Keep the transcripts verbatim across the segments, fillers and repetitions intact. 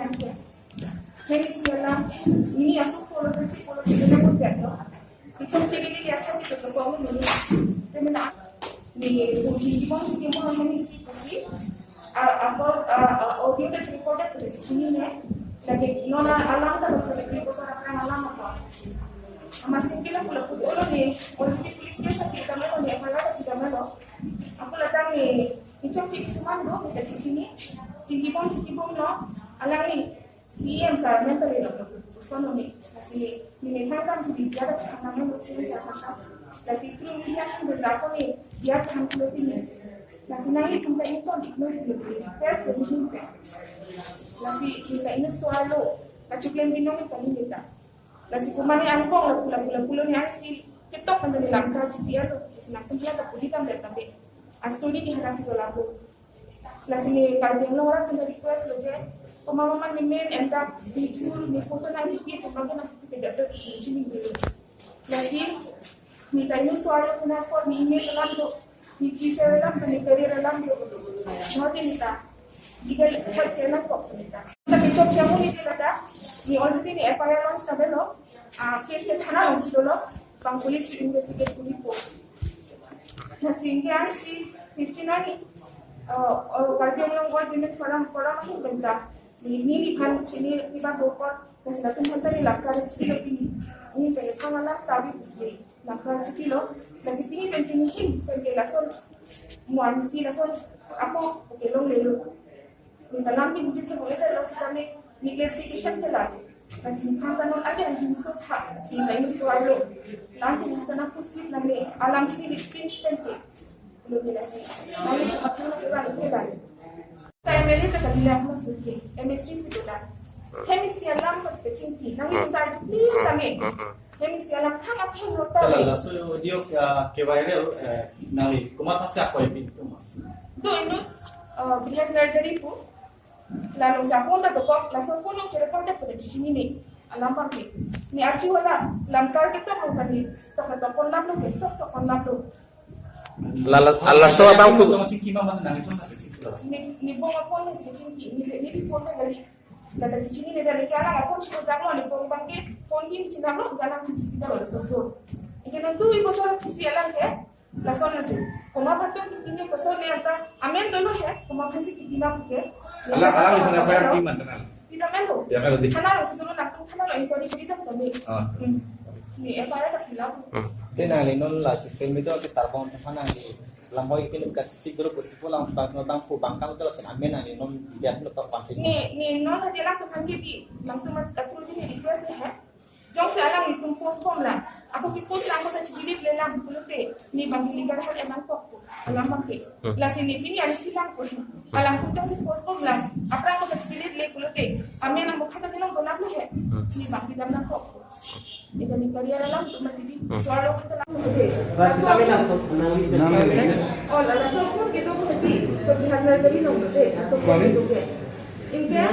Heni isi alam, ini aso polo polo polo polo polo. Itum chekini dia sa kita tu kong ini. Kami na ni kunci di bawah sini mau heni isi isi. Ah, apa, ah, ah, audio ta recorded pada sini ne. Lake non alam ta pada di bawah sana alam apa. Amat singkila pula pula olo ni, olo ni police case ta kita melo ni, F I R ta kita melo. Ako la tang ni, ichok chik seman do, kita chini, chikibom chikibom lo, alang ni, C M sir mentally lo, sono ni, lasi, ni methang kam si biar ta thang nama lo, C M sir thang kam, lasi kru ni yang berlaku ni, biar thang kulo tini, lasi nangli tum ta ingkon ignore kulo tini, test lo ni him pe, lasi kita inut soal lo, la chuklem binong ni kali kita. Lasi kumani angkong la pula pula pula ni arsi ketok kan tadi langkar G P R lo. Lasi nangtum dia tak puli tam dia tapi. Astuni di hana si dolang tu. Lasi ni Karbi Anglong orang punya request lo je. Pemahaman ni men endak ni tour ni foto na ni pi tu bagi na pi pi dak dak sini sini dulu. Lasi ni kayu suara punya kot ni email dalam tu. Ni teacher alam, ni career alam dia betul. Nanti kita, kita help channel kok kita. Tapi chok jamu ni kita dah, ni already ni F I R launch tadi lo, ah, case ke thana launch dulu, bang police to investigate kuli po. Nah, sehingga si fifteen ani, uh, uh, Karbi Anglong All Women Forum, Forum ahin benda. Ni, ni, ni phan, sini, ni phan bokor, kasi natin hanta ni lakar, sini, ni, ni, ni, ni, ni, ni, ni, langkar chikilo, lasi pini pen pini hin pen ke lason muan si lason ako kelong lelo. Ni talam pini jithe mo eta lo sitame ni clarification ke la. Lasi ni phan kanon ada yang jinso tha, ni kain suar lo. Lam pini hata na kusip lam ni alam chini di pin pen ke. Lo ke lasi. Nami tu akhir lo ke balik ke balik. Time ini kita bilang mo suki, M S C si bilang. Hemi si alam ko kechingki, nang ini tar di kami. Hemi si alam thang apa yang lo Tala tahu? Laso audio ke, ke viral, eh, nangli komat si akoi pintu ma. Do inut, eh, Bihar Nursery pu. Lalu sa phone ta dokok, laso phone lo chere phone ta pada chini ni. Alam pakai. Ni achu wala, langkar kita mau tadi, tok tok phone lam lo, besok tok phone lam lo. Lala, ala so abang ku. Chingki ma man nang itu masih chingki lo. Ni, ni bong a phone ni chingki, ni, ni di phone na gali. Lata chini ni dari ke alang a phone itu tak lo, ni bong bang ke phone ni chinam lo, galang di chingki lo so so. Ike nontu ibu sor kisi alang ke, lason nanti. Koma betul ini kosong ni anta, amen dulu ya, koma phansi kiti ma ke. Alang, alang itu apa yang di mana? Tidak melo. Ya, melo di. Thana lo, situ lo nangtum thana lo inquiry kuri dam kami. Ah. Hmm. Ni F I R ta fill up. Hmm. Te nangli non la social media ke tarbong thana ni lamhoi ke lim kasisik dulu pusi pulang bang no bang pu bang kam tu lason amen nangli non dia tu tok bang ni. Ni, ni non la dia lang tu kan di. Nangtum mat, aku di ni request ni ha. Jongsi alang itum post bom lang. Ako ke post lang ko ta delete le lang pulote. Ni bang legal hal emang kok. Alam bangke. Hmm. Lasi ni pini ari silang ko. Alang kutang si post bom lang. Aphrang ko ta delete le pulote. Amen ang mukha ta nilong donap le he. Hmm. Ni bang tidak nangkok. Ni kami career alam tu mati di. Hmm. Suara kita lang ko de. Bas kami langsung menang. Oh, langsung pun kita pun di. So Bihar Nursery nong de. So pun itu ke. Inke,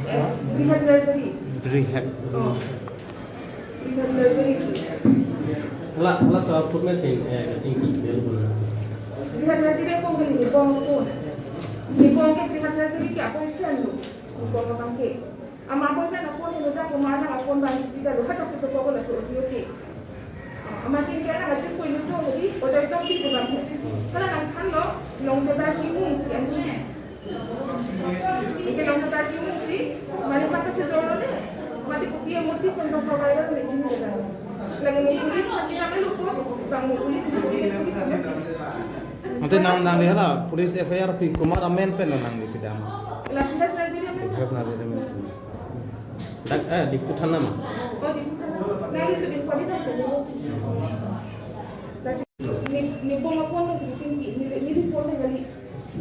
eh, Bihar Nursery. Rehab. Oh. Bihar Nursery. Hala, hala so aput mesin, eh, kachingki, bel guna. Bihar Nursery ko ni bong ko. Ni bong ke Bihar Nursery ke apa ikan lo? Ni bong apa ke? Ama apa ikan apa ni lo, sa ko mana apa bang kita lo, hata sa to ko la so audio ke. Ama sing ke na hati ko lo so di, o dai to di ko bang. Kala nang than lo, long se ba ki mun si an. Ike nang sa ta ki mun si, mane kata chedor lo ne, mati kopi a murti pun bang viral ne chini le. Lagi mo police kami kami lupo, bang mo police ni sini kami kami. Mate nang, nangli hala police F I R pi komat amen pen nangli pidam. La police Nursery amen. Police Nursery amen. Dak, eh, Diphu thana ma? Oh, Diphu thana. Nangli tu Diphu kami dah kami. Ni, ni bong a phone mo si chingki, ni, ni di phone na gali.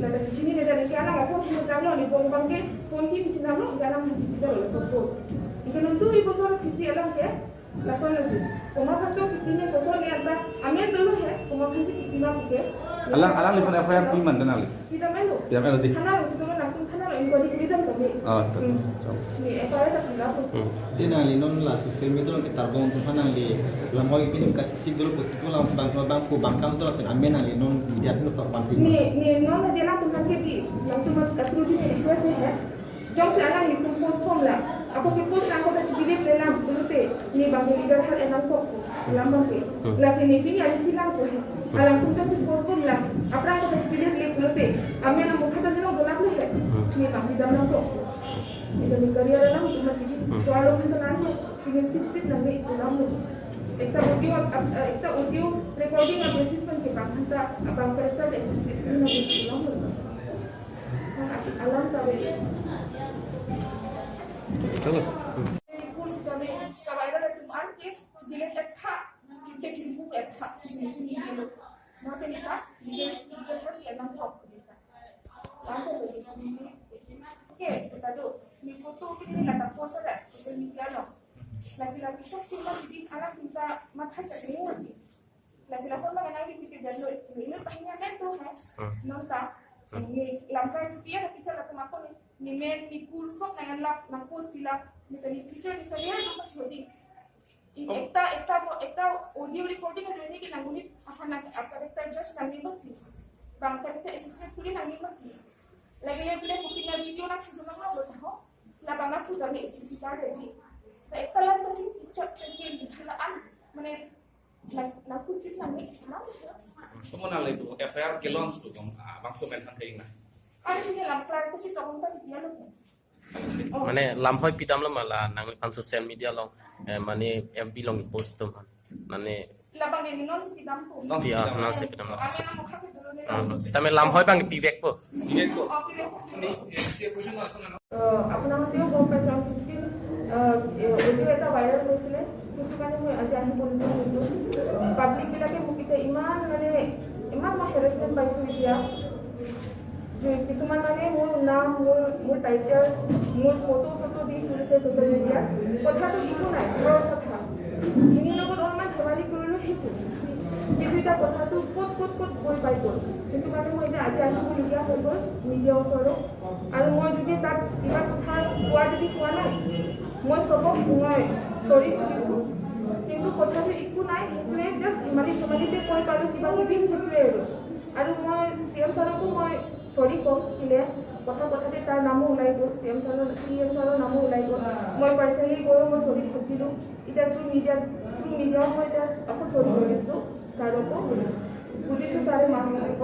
Na ta chini ni dari ke alang a phone mo tang lo, ni bong bang ke phone ki chinam lo, ke alang mo chini lo so phone. Ike nontu ibu sor kisi alang ke, lason lo ju. Koma phansi kiti ni koson ni anta, amen dulu he, koma phansi kiti ma ke. Alang, alang li phone F I R pi man ta nangli. Kita melo. Kita melo di. Thana lo, situ lo nangtum thana lo, inquiry kuri dam kami. Oh, betul. Hmm. Ni F I R ta fill up. Hmm. Te nangli non la social media ke tarbong tu nangli lamhoi pini kasisik dulu pusi pulang bang bang pu bang kam tu lason amen nangli non dia tu tok panti. Ni, ni non dia nangtum kan ke di, nangtum mat katru di ni request ni he. Jongsi alang itum post bom la. Ako ke post nangkok kachi-delete-le lang pulote, ne bang ke legal hak enangkok alam bang ke. Hmm. Lasi ne pini ari si lang ko he. Hmm. Alangtum ta si post ko lang. Aphrang ko kachi-delete-le pulote, amen amokha ta ne long dolang le he. Hmm. Ne bang ke dam nangkok. Ita ne career alam itu mati di. Hmm. Soal lo kan lang he. Ini sip sip nang ne dolang lo. Ekta audio, ab-, eh, ekta audio recording a basis pen ke bang hanta, bang character basis ke itu nang dolang lo. Alam ta be. Hello. Kur sitame kabai ra tum an ke delete etha, chinte chimpu etha, chimpu chimpu. Mate ni ta, delete, delete ha ki alam ta delete. Lam ta delete. Oke, kita do. Ni foto ke ni lata post ada, social media lo. Lasi lagi sok chimma jadi alam kita matha chakri lagi. Lasi lason bang nang di pikir dan lo, lo ini banyak men tu hai. Hmm. Nonta, Hmm. Ni lamkar chipia tapi cara tu makon ni. Ni men, ni kur sok nang lap, nang post pilap, ni tadi picture ni tadi ada apa jadi. In Oh. Ekta, ekta mo, ekta audio recording ada ni kita nguli apa nang apa character judge nang ni mati. Bang character assistant kuli nang ni mati. Lagi yang pilih mungkin na video nang sudah nang lo tahu. Lah bang nang sudah ni H C card jadi. Nah, ekta lang tadi picture jadi ni halaan mana Nang, nang kusit nang ni, nang ni. Kamu nang itu F I R ke launch tu kamu, ah, bang komen kan kayak na. Ada sini lam kelar kusit kamu tadi dia lo. Oh. Mane lamhoi pidam lo ma la nang an social media along, eh, mane F B along post tu man. Mane Labang ini non si pidam tu. Non si Dia, pidam. Non si pidam lo. Kami nang mukha ke dulu ni. Ah, sitame lamhoi bang pivek po. Pivek po. Oh, pivek po. Ni, eh, si question asal na. আহ, আপোনালোকেও গম পাইছে, ফিফটিন, আহ, এ, অডিঅ' এটা ভাইৰেল হৈছিলে, সেইটো কাৰণে মই আজি আহিব লগা হৈছোঁ। পাব্লিকবিলাকে মোক এতিয়া ইমান, মানে, ইমান মই হেৰেছমেণ্ট পাইছোঁ এতিয়া। যে কিছুমান, মানে, মোৰ নাম, মোৰ, মোৰ টাইটেল, মোৰ ফটো চটো দি ফুৰিছে ছ'চিয়েল মিডিয়াত। কথাটো একো নাই, ঘৰৰ কথা। ভিনিৰ লগত অলপমান ধেমালি কৰিলোঁ, সেইটো। কিন্তু এতিয়া কথাটো ক'ত, ক'ত, ক'ত গৈ পাই গ'ল, সেইটো কাৰণে মই এতিয়া আজি আহিবলগীয়া হৈ গ'ল মিডিয়াৰ ওচৰত। আৰু মই যদি তাত কিবা কথা কোৱা যদি কোৱা নাই, মই চবক মই চৰি খুজিছোঁ, কিন্তু কথাটো একো নাই। সেইটোৱে জাষ্ট ইমানে ধেমালিতে কৈ পালোঁ কিবা কিবি, সেইটোৱে আৰু। আৰু মই চি এম ছাৰকো মই চৰি ক'ম, কেলে কথা কথাতে তাৰ নামো ওলাই গ'ল, চি এম ছাৰৰ, চি এম ছাৰৰ নামো ওলাই গ'ল। মই পাৰ্চনেলি গৈ মই চৰি খুজিলোঁ। এতিয়া থ্ৰু মিডিয়া, থ্ৰু মিডিয়াও মই এতিয়া আকৌ চৰি খুজিছোঁ ছাৰকো। বুজিছোঁ ছাৰে মাফ কৰিব।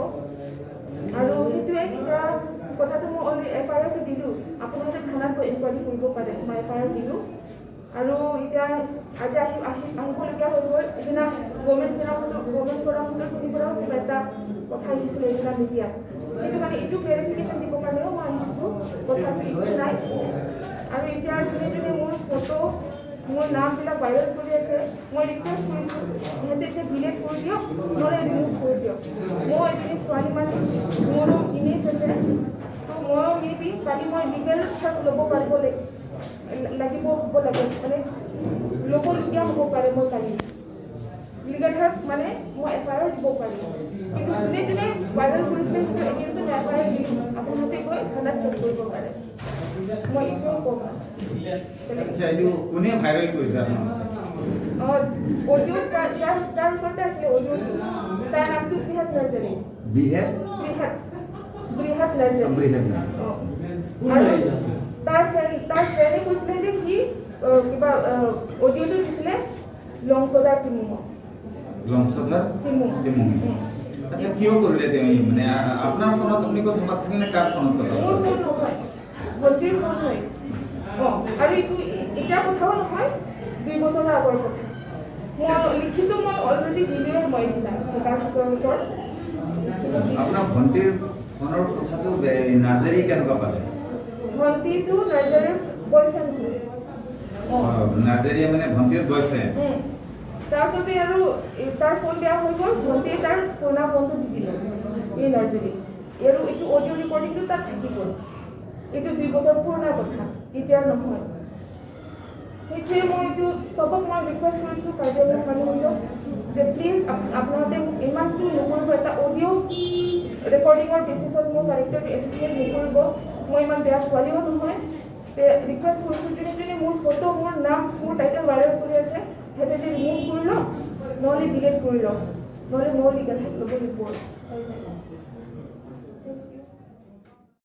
আৰু সেইটোৱে এতিয়া কথাটো মই অলৰেডি এফ আই আৰটো দিলোঁ। আপোনালোকে থানাত গৈ ইনকুৱাৰী কৰিব পাৰে, মই এফ আই আৰ দিলোঁ। আৰু এতিয়া আজি আহি, আহি, আহিবলগীয়া হৈ গ'ল। সিদিনা গভৰ্ণমেণ্ট ফৰামতো, গভৰ্ণমেণ্ট ফৰামতো শুনি পৰাও কিবা এটা কথা আহিছিলে সিদিনা মিডিয়াত। সেইটো কাৰণে এইটো ক্লেৰিফিকেশ্যন দিবৰ কাৰণেও মই আহিছোঁ। কথাটো একো নাই। আৰু এতিয়া যোনে যোনে মোৰ ফটো, মোৰ নামবিলাক ভাইৰেল কৰি আছে, মই ৰিকুৱেষ্ট কৰিছোঁ, সিহঁতে এতিয়া ডিলিট কৰি দিয়ক, নহ'লে ৰিমুভ কৰি দিয়ক। মই এজনী ছোৱালী মানুহ, মোৰো ইমেজ আছে, তো ময়ো মে বি কালি মই লিগেল হেল্প ল'ব পাৰিব লাগ-, লাগিব, হ'ব লাগে, মানে, ল'বলগীয়া হ'ব পাৰে মই কালি। লিগেল হেল্প, মানে, মই এফ আই আৰ দিব পাৰিম। কিন্তু যোনে যোনে ভাইৰেল কৰিছিলে, সেইটো এগেইনষ্টত এফ আই আৰ দিম, আপোনালোকে গৈ থানাত চেক কৰিব পাৰে। মই এইটোৱে ক'ম। আচ্ছা, এইটো কোনে ভাইৰেল কৰিছে আপোনাৰ? অ, অডিঅ' তাৰ, তাৰ, তাৰ ওচৰতে আছিলে অডিঅ'টো। তাৰ নামটো বৃহৎ নাৰ্জাৰী। বৃহৎ? বৃহৎ। বৃহৎ নাৰ্জাৰী। বৃহৎ নাৰ্জাৰী। অ। কোন আৰু হয়? তাৰ ফ্ৰেণ্ড, তাৰ ফ্ৰেণ্ডে কৈছিলে যে সি, অ, কিবা, অ, অডিঅ'টো দিছিলে লংচদাৰ টিমুঙক। লংচদাৰ? টিমুঙ। টিমুঙে। উম। আচ্ছা, কিয় কৰিলে তেওঁ? মানে, আ-, আপোনাৰ ফোনত আপুনি কথা পাতিছিলে নে কাৰ ফোনত কথা মোৰ পাতিছিলে? ফোন নহয়। ভণ্টিৰ ফোন হয়। অ, আৰু এইটো এ-, এতিয়া কথাও নহয়, দুই বছৰৰ আগৰ কথা। মই লিখিছোঁ, মই অলৰেডি দিলোঁৱে মই এইবিলাক, তাৰ ভিতৰৰ ওচৰত। আপোনাৰ ভণ্টিৰ ফোনৰ কথাটো বে-, নাৰ্জাৰীয়ে কেনেকুৱা পালে? ভণ্টিটো নাৰ্জাৰীৰ বয়ফ্ৰেণ্ড হয়। অ। অ, নাৰ্জাৰীয়ে মানে ভণ্টিৰ বয়ফ্ৰেণ্ড? উম। তাৰপিছতে আৰু এ, তাৰ ফোন বেয়া হৈ গ'ল, ভণ্টিয়ে তাৰ পুৰণা ফোনটো দি দিলে এই নাৰ্জাৰীক। আৰু এইটো অডিঅ' ৰেকৰ্ডিংটো তাত থাকি গ'ল। এইটো দুই বছৰ পুৰণা কথা, এতিয়াৰ নহয়। সেইটোৱে মই এইটো চবক মই ৰিকুৱেষ্ট কৰিছোঁ, কাৰ্বি আংলং মানুহসকলক, যে প্লিজ আপ-, আপোনালোকে মোক ইমানটো নকৰিব, এটা অডিঅ' ৰেকৰ্ডিঙৰ বেচিছত মোৰ কেৰেক্টাৰটো এছ'চিয়েট নকৰিব। মই ইমান বেয়া ছোৱালীও নহয়। তে ৰিকুৱেষ্ট কৰিছোঁ, যোনে যোনে মোৰ ফটো, মোৰ নাম, মোৰ টাইটেল ভাইৰেল কৰি আছে, সিহঁতে যে ৰিমুভ কৰি লওক, নহ'লে ডিলিট কৰি লওক, নহ'লে মই লিগেল হেল্প ল'ব লাগিব।